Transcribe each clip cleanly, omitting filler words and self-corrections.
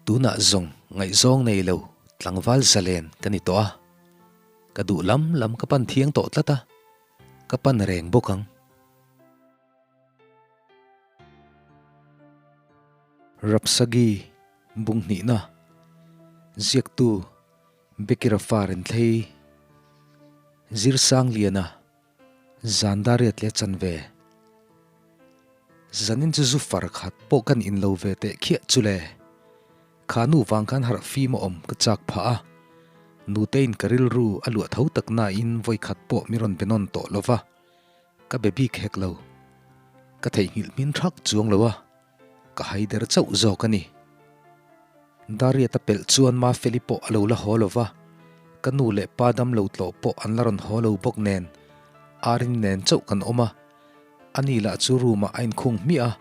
Tunah zawng ngaihzawng nei lo tlangval zalen ka ni tawh a, ka duh lam lam ka pan thiang tawh tlat a, ka pan reng bawk ang. Rapsagi bung hnihna ziaktu Bekira fa Renthlei Zirsangliana Zan dariat leh chanve Zanin chu zu far khat pawh kan in lo ve teh khiah chu le. Kha nu vang khan harh fim a awm ka chak phah a. Nutein ka rilru a luah tho tak nain vawi khat pawh mi rawn be nawn tawh lo va, ka be bik hek lo. Ka theihnghilh hmin thak chuang lo a, ka haider chauh zawk a ni. Dariat a pelh chuan Mafeli pawh a lo la haw lo va, ka nu leh pa damlo tlawh pawh an la rawn haw lo bawk nen, Arin nen chauh kan awm a, ani lah chu room ah a inkhung hmiah a,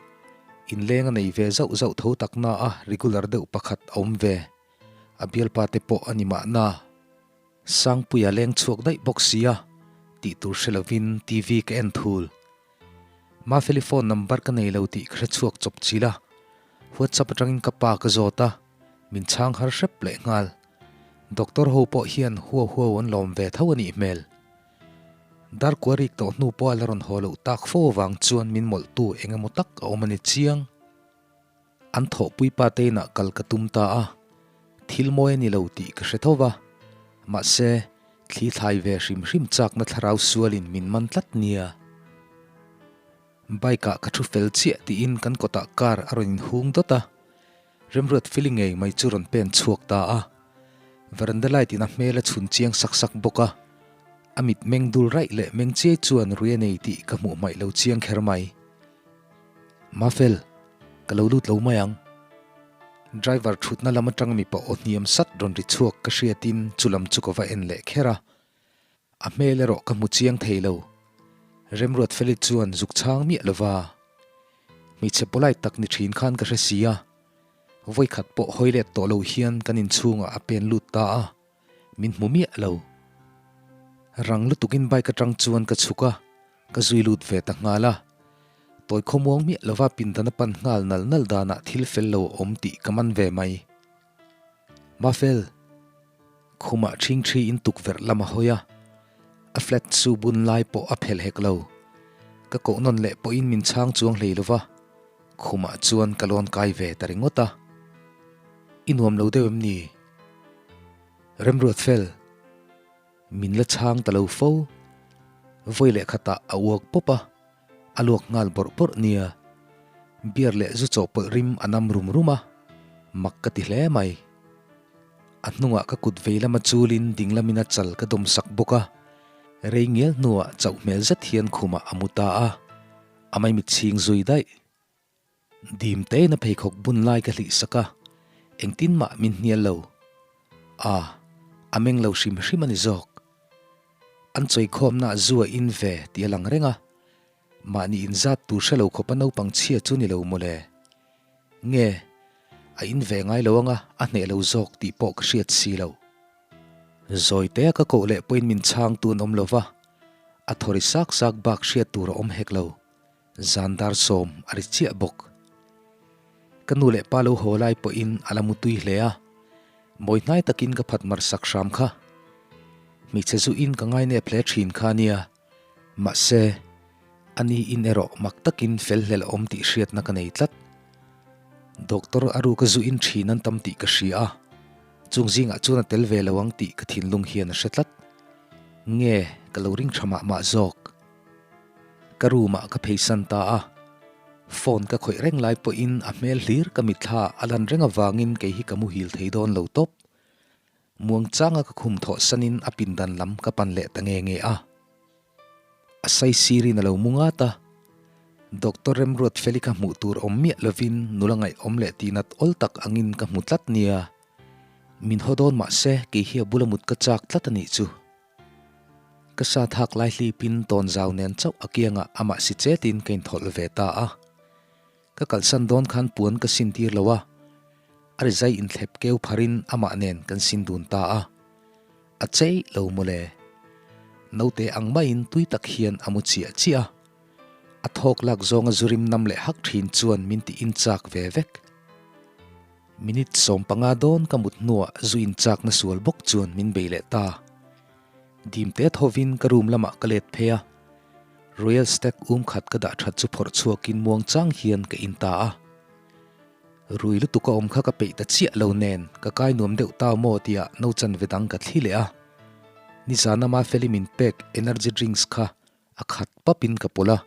inleng a nei ve zauh zauh tho tak na a regular deuh pakhat a awm ve, a bialpa te pawh a ni mahna. Sangpuia leng chhuak daih bawk sia, tih tur hre lovin TV ka en thul. Mafeli phone number ka nei lo tih ka hre chhuak chawp chil a, WhatsApp atangin ka pa ka zawt a, min chhang har hrep leh nghal. Doctor ho pawh hian huau huau an lawm ve tho a nih hmel. Darkua rik tawh hnu pawh a la rawn haw loh tak fo avang chuan min mawlhtu eng emaw tak a awm a ni chiang. An thawhpui pa te inah kal ka tum ta a, thil mawi a ni lo tih ka hre tho va, mahse, thli thlai ve hrim hrim chakna thlarau sualin min man tlat nia. Bike ah ka thu fel chiah tiin kan kawtah car a rawn inhung dawt a, Remruat fili ngei mai chu rawn pen chhuak ta a, veranda light in a hmel a chhun chiang sak sak bawk a, a mit meng dul raih leh meng chiai chuan rui a nei tih ka hmuh hmaih lo chiang kher mai. Mafel, ka lo lut lo mai ang. Driver thutna lam atang mipa aw hniam sat rawn ri chhuak ka hriatin chu lam chu ka va en leh kher a. A hmel erawh ka hmu chiang thei lo. Remruat Feli chuan zuk chhang miah lova. Hmeichhe polite tak ni thin khan ka hre si a. Vawikhat pawh hawi let tawh lo hian kan inchhungah a pen lut ta a. Min hmu miah lo. Rang lutukin bike atang chuan ka chhuk a. Ka zui lut ve ta nghal a, tawi khawmuang miah lova pindan a pan nghal nal nal danah thil fel lo a awm tih ka man ve mai. Mafel, khumah ṭhingṭhi in tukverh lam a hawi a, a flat chu bun lai pawh a phelh hek lo. Ka koh nawn leh pawhin min chhang chuang hlei lova, khumah chuan ka lawn kai ve ta ringawt a. I nuam lo deuh em ni? Remruat fel. Min la chhang ta lo fo. Vawi leh khatah a uak pawp a, a luak nghal bawrh bawrh nia. Beer leh zu chawhpawlh rim a nam rum rum a, mak ka ti hle mai. A hnungah ka kut vei lama chulin ding lamin a chal ka dawm sak bawk a, rei ngial hnuah chauh hmel zet hian khumah a mu ta a, a maimit chhing zui daih. Dim tein a pheikhawk bun lai ka hlih sak a, engtin mah min hnial lo. A, a meng lo hrim hrim a ni zawk. An chawikhawmna zu a in ve tih a lang reng a, mahni inzat tur hre lo khawpa naupang chhia chu ni lo mawle. Nge, a in ve ngai lo anga a hneh lo zawk tih pawh ka hriat si lo. Zawi tea ka koh leh pawhin min chhang tun awm lo va, a thawri sak sak bak hriat tur a awm hek lo. Zan dar sawm a ri chiah bawk. Ka nu leh pa lo haw lai pawhin a la mutui hle a, mawi hnai takin ka phat mar sak hram kha. Hmeichhe zuin ka ngainep hle thin kha nia, mahse, ani in erawh mak takin fel hlel a awm tih hriatna ka nei tlat. Doctor a ruka zuin thin an tam tih ka hria a, chung zingah chuan a tel ve lo ang tih ka thinlung hian a hre tlat. Nge ka lo ring tha mah mah zawk. Ka room ah ka pheisan ta a, phone ka khawih reng lai pawhin a hmel hlir ka mitthla a lan reng avangin kei hi ka muhil thei dawn lo tawp. Muangchanga ka khum thawh sanin a pindan lam ka pan leh ta nge nge a. A saisirin a lo mu ngat a, Doctor Remruat Feli kha hmuh tur awm miah lovin nula ngaihawm leh tihnat awl tak angin ka hmu tlat nia. Min haw dawn mahse kei hi a bula mut ka chak tlat a nih chu. Ka sa thak lai hlipin tawn zau nen chauh a kiangah amah si chetin ka inthawlh ve ta a. Ka kalsan dawn khan puan ka sin tir lo a, a rizai inthlep keu pharin amah nen kan sin dun ta a. A chei lo mawle. Naute ang maiin tui tak hian a mu chiah chiah a. A thawk lak zawnga zu rim nam leh hak thin chuan min ti inchak ve vek. Minute 15 dawn ka mut hnuah zu inchakna sual bawk chuan min bei leh ta. Dim te thovin ka room lamah ka let phei a, Royal Stag um khat ka dah that chu phawrh chhuakin muang chang hian ka in ta a. Rui lutuk a awm kha ka peih ta chiah lo nen ka kai nuam deuh ta maw tia no chanve dang ka thli leh a. Nizana Mafeli min pek energy drinks kha a khat papin ka pawlh a,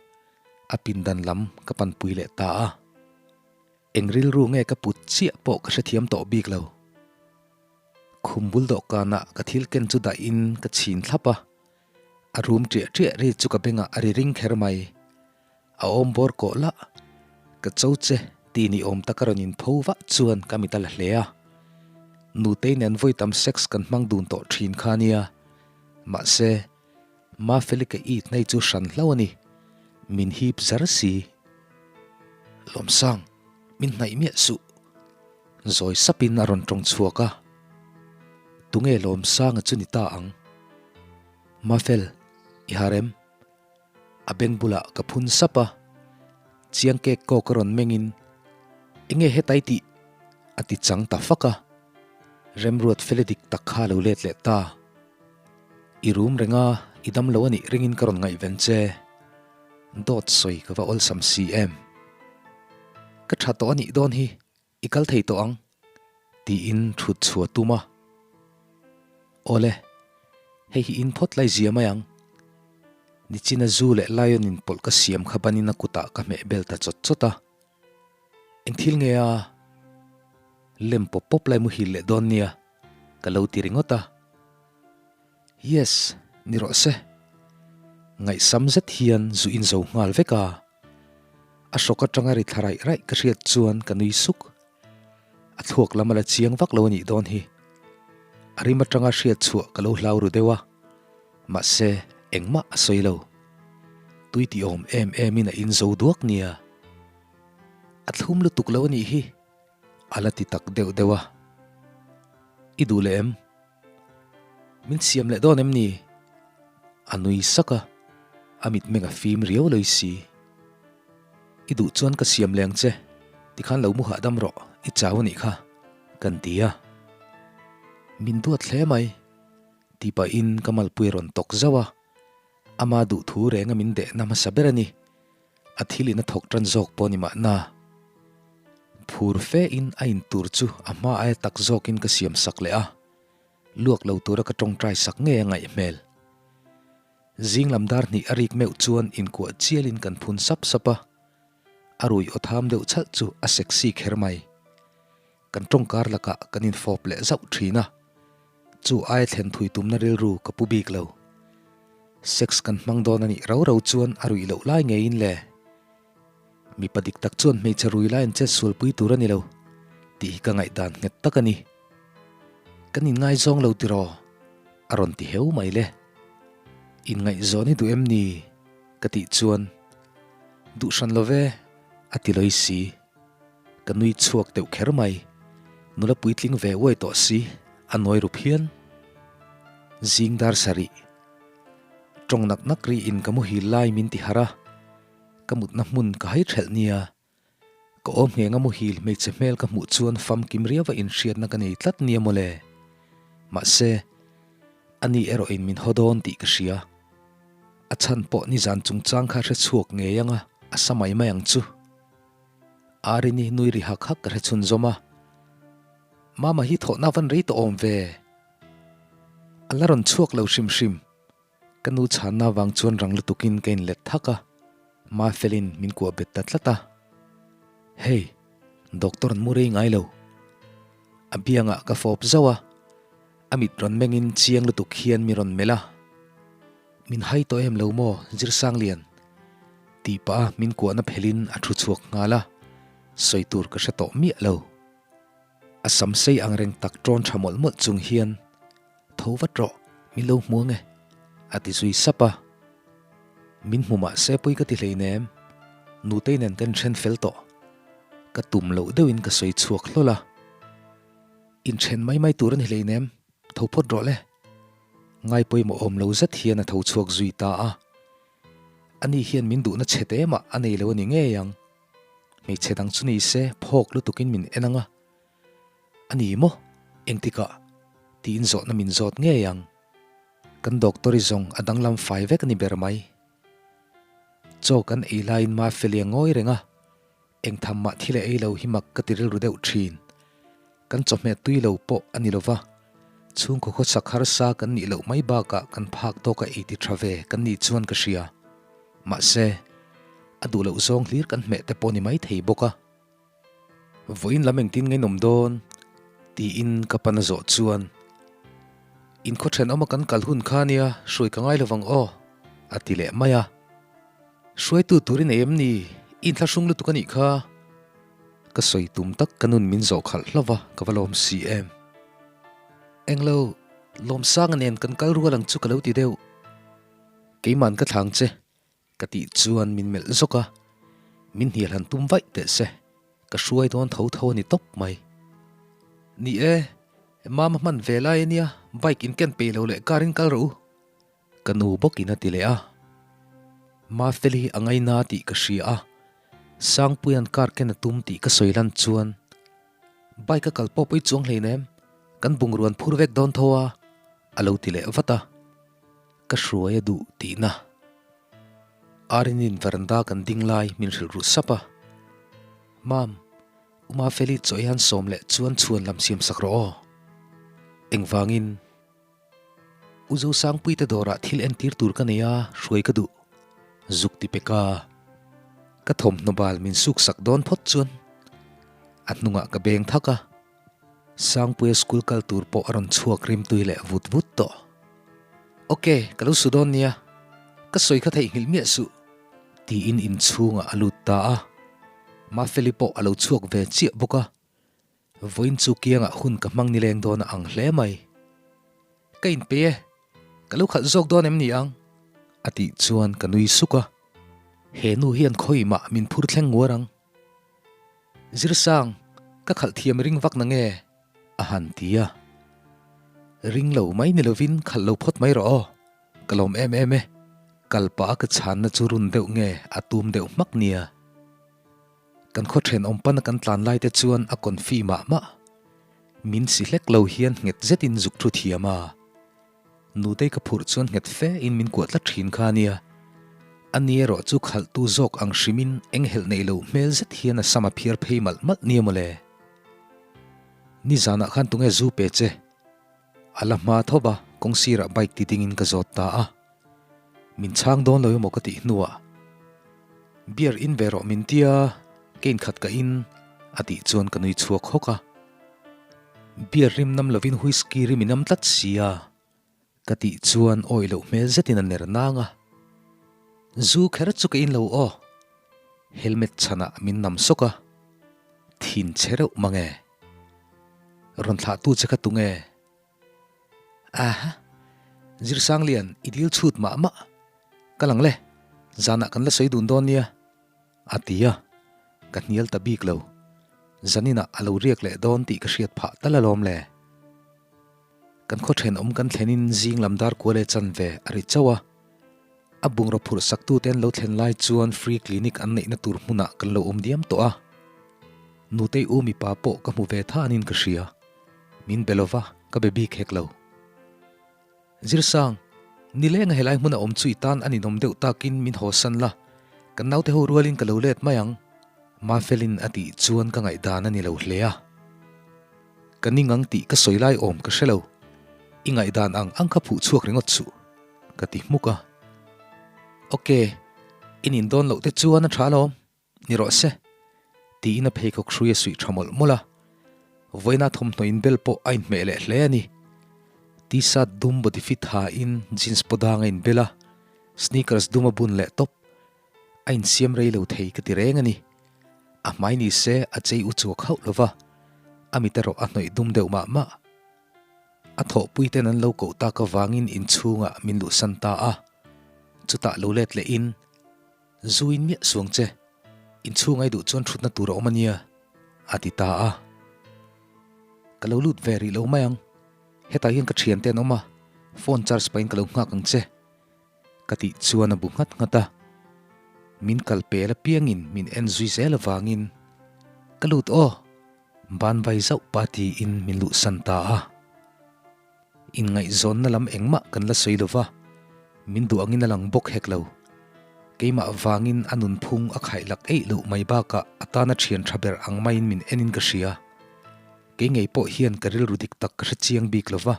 a pindan lam ka panpui leh ta a. Eng rilru nge ka put chiah pawh ka hrethiam tawh bik lo. Khum bul dawhkanah ka thil ken chu dahin ka chhin thlap a, a rum ṭiah ṭiah ri chu ka bengah a ri ring kher mai. A awm bawr kawh lah, ka cho che ti ni awm taka rawn inpho vah chuan ka mit a la hle a. Nutei nen vawi tam sex kan hmang dun tawh ṭhin kha nia. Mahse, Mafeli ka it nei chu hran hlo a ni. Min hip zar si. Lawmsang, min hnaih miah suh. Zawi sapin a rawn tawng chhuak a. Tunge Lawmsanga chu ni ta ang? Mafel, i har em? A beng bulah ka phun sap a. Chiang kek kawk a rawn mengin, Enge hetai tih? a ti chang ta fak a. Remruat feli dik tak kha a lo let leh ta. I rum reng a, i dam lo a nih ringin ka rawn ngaihven che. Dawt sawi ka va awlsam si em? Ka tha tawh a nih dawn hi, i kal thei tawh ang, tiin thut chhuah tum a. Awle, hei hi in phawt lai zia mai ang. Nichina zu leh lion in pawlh ka siam kha banin a kutah ka hmeh bel ta chawt chawt a. Eng thil nge a? Lem pawp pawp lai muhil leh dawn nia, ka lo ti ringawt a. Yes, ni rawh se. Ngaihsam zet hian zu in zo nghal vek a. A hrawk atanga ri thla raih raih ka hriat chuan ka nui suk. A thluak lam a la chiang vak lo a nih dawn hi. A rim atanga hriat chhuah ka lo hlau ru deuh a. Mahse, engmah a sawi lo. Tui ti awm em emin a in zo duak nia. A thlum lutuk lo a nih hi. A la ti tak deuh deuh a. I duh leh em? Min siam leh dawn em ni? A nui sak a, a mitmeng a fim riau loi si. I duh chuan ka siam leh ang che, tikhan lo mu hahdam rawh, i chau a nih kha, kan ti a. Min duat hle mai, ti pahin ka malpui a rawn tawk zauh a, ama duhthu renga min dehna hmasa ber a ni. A thil in a thawk tan zawk pawh ni mahna. Phur fe in a in tur chu a hma aia tak zawk in ka siam sak leh a, luak lo tura ka tawngtai sak ngei a ngaih hmel. Zing lam dar hnih a rik meuh chuan inkuah chial in kan phun sap sap a, a rui aw tham deuh chhalh chu a sexy kher mai. Kan tawngkar lakah kan infawp leh zauh thin a, chu aia thlen thui tumna rilru ka pu bik lo. Sex kan hmang dawn a nih rau rau chuan a ruih loh lai ngeiin le. Mipa dik tak chuan hmeichhe rui lai an chet sualpui tur a ni lo tih hi ka ngaihdan nghet tak a ni. Kan inngaizawng lo tiraw? A rawn ti heu mai le. Inngaihzawn i duh em ni? Ka tih chuan, Duh hran lo ve, a ti lawi si. Ka nui chhuak deuh kher mai. Nula puitling ve uai tawh si, a nawi ru phian. Zing dar sarih. Tawng nak nak riin ka muhil lai min ti harh a. Ka mutna hmun ka hai thelh nia. Ka awm ngheng a muhil hmeichhe hmel ka hmuh chuan famkim riau a inhriatna ka nei tlat nia mawle. Mahse, ani erawhin min haw dawn tih ka hria. A chhan pawh nizan chungchang kha hre chhuak ngei anga a sa mai mai ang chu. Arini nui ri hak hak ka hre chhun zawm a. Mama hi thawhna van rei tawh awm ve. A la rawn chhuak lo hrim hrim. Ka nu chhanna vang chuan rang lutukin ka inlet thak a, Mafelin min kuah bet ta tlat a. Hei, doctor an mu rei ngai lo. A biangah ka fawp zauh a, a mit rawn mengin chiang lutuk hian mi rawn melh a. Min hai tawh em lo maw, Zirsanglian? Tih pah a min kuahna phelin a thu chhuak nghal a, sawi tur ka hre tawh miah lo. A sam sei ang reng tak ṭawn ṭha mawlh mawlh chung hian, Tho vat rawh, min lo hmu ange, a ti zui sap a. Min hmu mah se pui ka ti hleinem, Nutei nen kan inṭhen fel tawh. Ka tum loh deuhin ka sawi chhuak hlawl a. Inṭhen mai mai tur a ni hleinem, tho phawt rawh le. Ngai pawimawh awm lo zet hian a tho chhuak zui ta a. Ani hian min duhna chhe te mah a nei lo a ni ngei ang. Hmeichhe dang chu ni se phawk lutukin min en ang a. A ni maw? Engtikah? Tiin zawhna min zawt ngei ang. Kan doctor i zawng a danglam fai vek a ni ber mai. Chaw kan ei laiin Mafeli a ngawi reng a, engtham mah thil a ei lo hi mak ka ti rilru deuh thin. Kan chawhmeh tui lo pawh a ni lo va, chhungkaw khawsak harsa kan nih loh mai bakah kan phak tawka ei ti tha ve kan nih chuan ka hria. Mahse, a duh loh zawng hlir kan hmeh te pawh ni mai thei bawk a. Vawiin lam engtin nge nawm dawn? tiin ka pan a zawh chuan, In khaw thenawma kan kal hun kha nia hruai ka ngai lovang aw, a ti leh mai a. Hruaitu tur i nei em ni? I inthlahrung lutuk a nih kha. Ka sawi tum tak ka nun min zawh khalh hlauh va, ka va lawm si em. Englo, Lawmsanga nen kan kal rual ang chu ka lo ti deuh. Keiman ka thlang che, Ka tih chuan min melh zawk a, min hnial han tum vaih teh se, ka hruai dawn tho tho a ni tawp mai. Ni e, Mama hman ve lai a nia, bike in ken peih lo leh car in kal rawh u. Ka nu bawkin a ti leh a. Mafeli hi a ngaina tih ka hria a, Sangpuia'n car ken a tum tih ka sawi lan chuan bike a kal pawh pawi chuang hleinem, kan bungrua an phur vek dawn tho a, a lo ti leh vat a. Ka hruai a duh tihna. Arinin veranda kan ding lai min hrilh ruh sap a. Mam, Uma Feli chaw hian sawm leh chuan chhuan lam siam sak rawh aw. Engvangin? U Zosangpuite dawrah thil entir tur ka nei a, hruai ka duh. Zuk ti pek a. Ka thawmhnaw bal min suk sak dawn phawt chuan a hnungah ka beng thak a. Sangpuia school kal tur pawh a rawn chhuak rimtui leh vut vut tawh. Ok, ka lo su dawn nia. Ka sawi kha theihnghilh miah suh. Tiin inchhungah a lut ta a. Mafeli pawh a lo chhuak ve chiah bawk a. Vawiin chu kiangah hun ka hmang nileng dawn a ang hle mai. Ka inpe e. Ka lo khalh zawk dawn em ni ang? A tih chuan ka nui suk a. He nu hian khawimah min phur thleng nguar ang. Zirsang, ka khalh thiam ring vak na nge? a han ti a. Ring lo mai ni lovin khalh lo phawt mai rawh aw, ka lawm em em e. Kal pah a ka chhanna chu run deuh nge a tum deuh hmak nia. Kan khaw thenawm pana kan tlan lai te chuan a confi mah mah. Min si hlek lo hian nghet zetin zuk thu thiam a. Nutei ka phurh chuan nghet fe in min kuah tlat thin kha ania. Ani erawh chu khalhtu zawk ang hrimin eng helh neih loh hmel zet hian a sam a phiar phei malh malh nia mawle. Nizanah khan tunge zu pe che? A la hma tho va, kawng sirah bike ti dingin ka zawt ta a. Min chhang dawn lo emaw ka tih hnuah, Beer in ve rawh min tia, ka inkhat ka in, a tih chuan ka nui chhuak hawk a. Beer rim nam lovin whisky rim i nam tlat sia, ka tih chuan awih loh hmel zetin a ner nang a. Zu kher chu ka in lo aw, helmet chhanah min nam sawk a, thin che reuh mang e. Rawn thlahtu che kha tunge? Aha, Zirsanglian i dil chhut mah mah. Ka lang le, zanah kan la sawi dun dawn nia, a ti a, ka hnial ta bik lo. Zaninah a lo riak leh dawn tih ka hriat phah tal alawm le. Kan khaw thenawm kan thlenin zing lam dar kual e chanve a ri chauh a. A bungraw phurh saktute an lo thlen lai chuan free clinic an neihna tur hmunah kan lo awm diam tawh a. Nutei u mipa pawh ka hmu ve thanin ka hria. Min be lova, ka be bik hek lo. Zirsang, nilenga helai hmuna awm chu i tan a ninawm deuh takin min hawsan la, kan naute ho rualin ka lo let mai ang. Mafelin a tih chuan ka ngaihdan a ni lo hle a. Ka ning ang tih ka sawi lai awm ka hre lo. I ngaihdan ang ang kha phuh chhuak ringawt suh, ka ti hmuk a. Ok, i nin dawn loh te chuan a tha alawm. Ni rawh se, tiin a pheikhawk hrui a suih tha mawlh mawlh a. Vawiina thawmhnaw inbel pawh a inhmeh leh hle a ni. T-shirt dum body fit hain jeans pawh dang a inbel a, sneakers dum a bun leh tawp. A insiam rei lo thei ka ti reng a ni. A hmai ni se a chei u chuak hauh lo va, a mit erawh a hnawih dum deuh mah mah. A thawhpui ten an lo koh tak avangin inchhungah min luhsan ta a, chutah lo let lehin, Zu in miah suang che, inchhung ai duh chuan thutna tur a awm a nia, a ti ta a. Ka lo lut ve rih lo mai ang, hetah hian ka thiante an awm a, phone charge pahin ka lo nghak ang che, ka tih chuan a bu nghat nghat a. Min kal pel apiangin min en zui zel avangin, Ka lut aw! Ban vai zauh pa tiin min luhsan ta a. Inngaihzawnna lam engmah kan la sawi lo va, min duh angin a lang bawk hek lo. Keimah vangin a nunphung a khaihlak eih loh mai bakah a tana thian tha ber ang maiin min enin ka hria. Kei ngei pawh hian ka rilru dik tak ka hre chiang bik lo va,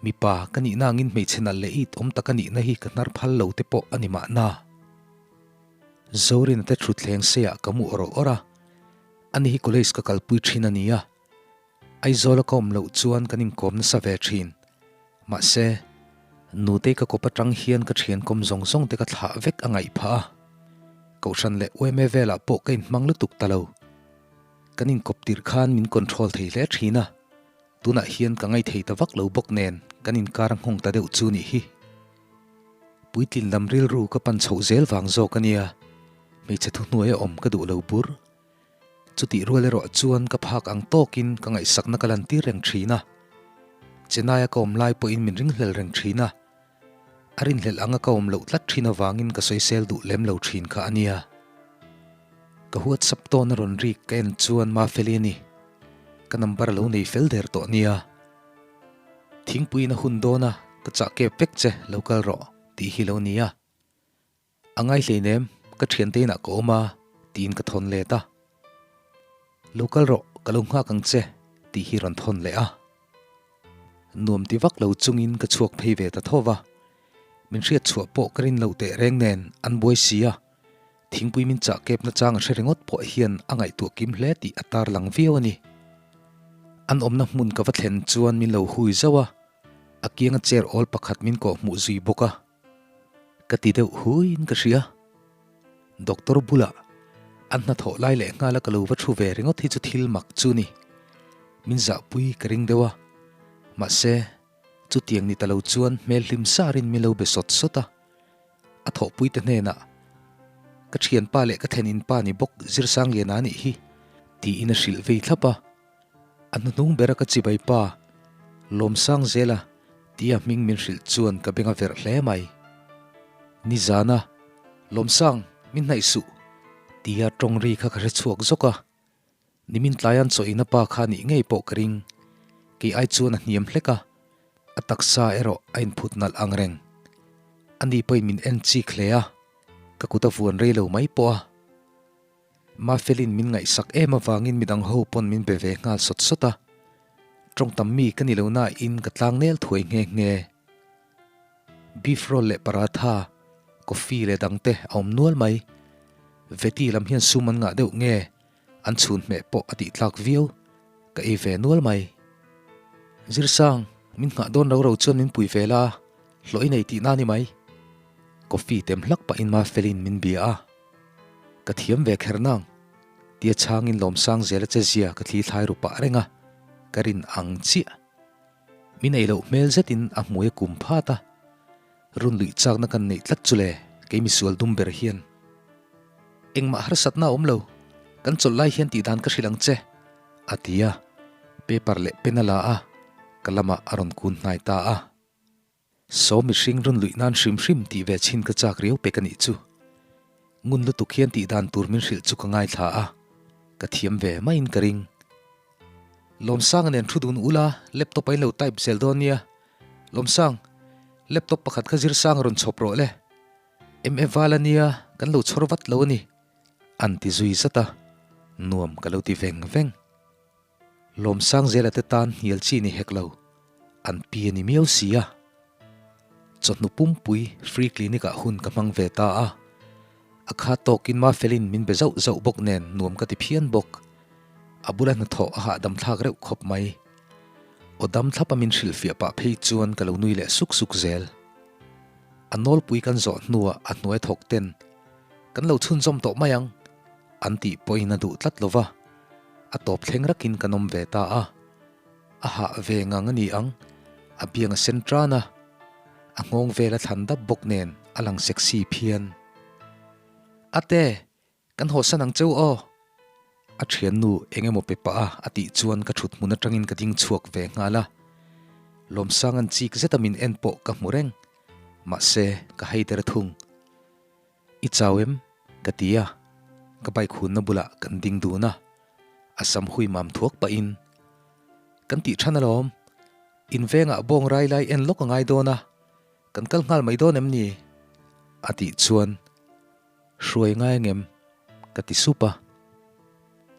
mipa ka nihna angin hmeichhe nalh leh it awm tak a nihna hi ka hnar phal lo te pawh a ni mahna. Zorina te thutthleng seiah ka mu awr awr a, ani hi college ka kalpui thin a ni a. Aizawl a ka awm loh chuan kan inkawm nasa ve thin. Mahse, nutei ka kawp atang hian ka thian kawm zawng zawng te ka thlah vek a ngaih phah a. Kohhran leh UMA velah pawh ka inhmang lutuk ta lo. Kan inkawp tirh khan min control thei hle thin a, tunah hian ka ngaithei ta vak lo bawk nen kan inkar a nghawng ta deuh chu nih hi. Puitlin lam rilru ka pan chhoh zel vang zawk a nia, hmeichhe thuhnuai a awm ka duh lo bur. Chutih rual erawh chuan ka phak ang tawkin ka ngaihsakna ka lantir reng thin a. Chennai-a ka awm lai pawhin min ringhlel reng thin a. A rinhlelh anga ka awm loh tlat thin avangin ka sawisel duh lem lo thin kha a nia. Ka WhatsApp tawn a rawn rik ka en chuan Mafeli a ni. Ka number a lo nei fel der tawh nia. Thingpuiin a hun dawn a, ka chah kep vek che, lo kal rawh, tih hi lo nia. A ngai hleinem, ka thiante inah ka awm a, tiin ka thawn let a. Lo kal rawh, ka lo nghak ang che, tih hi rawn thawn leh a. Nuam ti vak lo chungin ka chhuak phei ve ta tho va. Min hriat chhuah pawh ka rin loh teh reng nen an buai si a, thingpui min chah kep nachang a hre ringawt pawh hian a ngaihtuah kim hle tih a tarlang viau a ni. An awmna hmun ka va thlen chuan min lo hui zauh a, a kianga chair awl pakhat min kawh hmuh zui bawk a. Ka ti deuh huiin ka hria. Doctor bulah an hnathawh lai leh nghala ka lo va thu ve ringawt hi chu thil mak chu ni. Min zahpui ka ring deuh a. Mahse, chutiang ni ta lo chuan hmel hlim sarin min lo be sawt sawt a. A thawhpuite hnenah, Ka thianpa leh ka thenin pa ni bawk Zirsangliana anih hi, tiin a hrilh vei thlap a. A hnuhnung bera ka chibai pa, Lawmsang zela tia hming min hrilh chuan ka beng a verh hle mai. Nizana, Lawmsang, min hnaih suh, tia tawng ri kha ka hre chhuak zawk a. Nimin tlaian chawina pa kha nih ngei pawh ka ring. Kei ai chuan a hniam hlek a, a taksa erawh a inphut nalh ang reng. Ani pawhin min en chik hle a, ka kut a vuan rei lo mai pawh a. Mafelin min ngaihsak em avangin midang ho pawn min be ve nghal sawt sawt a, tawng tam mi ka ni lo nain ka tlang nel thuai nghe nghe. Beef roll leh paratha, coffee leh dangte a awm nual mai. Veti lam hian sum an ngah deuh nge, an chhun hmeh pawh a tih tlak viau, ka ei ve nual mai. Zirsang, min nghah dawn ro ro chuan min pui ve la, hlawh i nei tihna a ni mai. Coffee tem hlak pahin Mafelin min bia a. Ka thiam ve kher nang, tia chhangin Lawmsang zela che zia ka thli thlai ru pah reng a, ka rin ang chiah. Min ei loh hmel zetin a hmui a kum phat a, run luih chakna kan neih tlat chu le, kei misual dum ber hian. Engmah harsatna a awm lo, kan chawlh lai hian tihdan ka hrilh ang che, a ti a, paper leh pen a la a, ka lamah a rawn kun hnai ta a. Saw mihring run luih nan hrim hrim tih ve chhin ka chak riau pek a nih chu. Ngun lutuk hian tih dan tur min hrilh chu ka ngaithla a, ka thiam ve maiin ka ring. Lawmsanga nen thu dun ula laptop a in lo type zel dawn nia. Lawmsang, laptop pakhat kha Zirsanga rawn chhawp rawh le. MA val a nia, kan lo chhawr vat lo a ni. An ti zui zat a, nuam ka lo ti veng veng. Lawmsang zela te tan hnial chi ni hek lo, an pi a ni miau si a. Chawhnu pumpui free clinic ah hun ka hmang ve ta a, a kha tawkin Mafelin min be zauh zauh bawk nen nuam ka ti phian bawk. A bula hnathawh a hahdam thlak reuh khawp mai. Aw dam thlap a min hrilhfiah pah phei chuan ka lo nui leh suk suk zel. A nawlpui kan zawh hnuah a hnuai thawk ten kan lo chhunzawm tawh mai ang an tih pawhin a duh tlat lo va. A tawp thleng rakin kan awm ve ta a, a hah ve ngang a ni ang, a biang a sen tan a, a nghawng vel a thlan dap bawk nen a lang sexy phian. Ate, kan hawsan ang cheu aw! A thiannu eng emaw pe pah a a tih chuan ka thut hmun atangin ka ding chhuak ve nghal a, Lawmsanga'n chik zeta min en pawh ka hmu reng, mahse ka haider thung. I chau em? Ka ti a, ka bike hunna bulah kan ding dun a. A sam hui mam thuak pahin, Kan tih than alawm, in vengah bawng rai lai en lawk a ngai dawn a, kan kal nghal mai dawn em ni? A tih chuan, Hruai ngai angem? Ka ti sup a.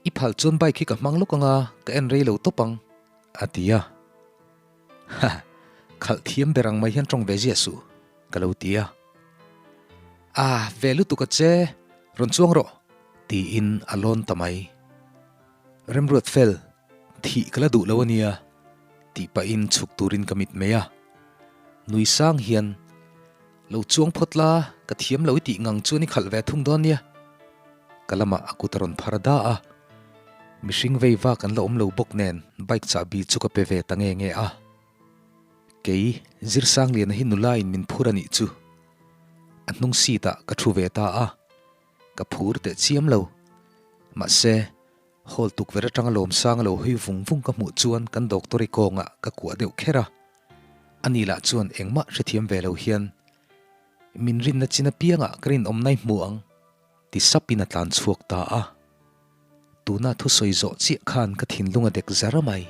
I phal chuan bike hi ka hmang lawk anga ka en rei lo tawp ang, a ti a. Ha, khalh thiam ber ang mai hian tawng ve ziah suh, ka lo ti a. Ah, ve lutuk a che, rawn chuang rawh, tiin a lawn ta mai. Remruat fel, thih ka la duh lo a nia, tih pahin chhuk turin ka mit mai a. Nui sang hian, Lo chuang phawt la, ka thiam lo i tih ngang chuan i khalh ve thung dawn nia. Ka lamah a kut a rawn phar da a. Mihring vei vak an la awm lo bawk nen bike chahbi chu ka pe ve ta nge nge a. Kei, Zirsangliana hi nula in min phur a nih chu. A hnung seat ah ka thu ve ta a. Ka phur teh chiam lo. Mahse, hall tukverh atanga lawmsang a lo hawi vung vung ka hmuh chuan kan doctor i kawngah ka kuah deuh kher a. Ani lah chuan engmah hrethiam ve lo hian, Min rinna chin apiangah ka rinawmna i hmu ang, ti sapin a tlan chhuak ta a. Tuna thusawi zawh chiah khan ka thinlung a dek zar mai.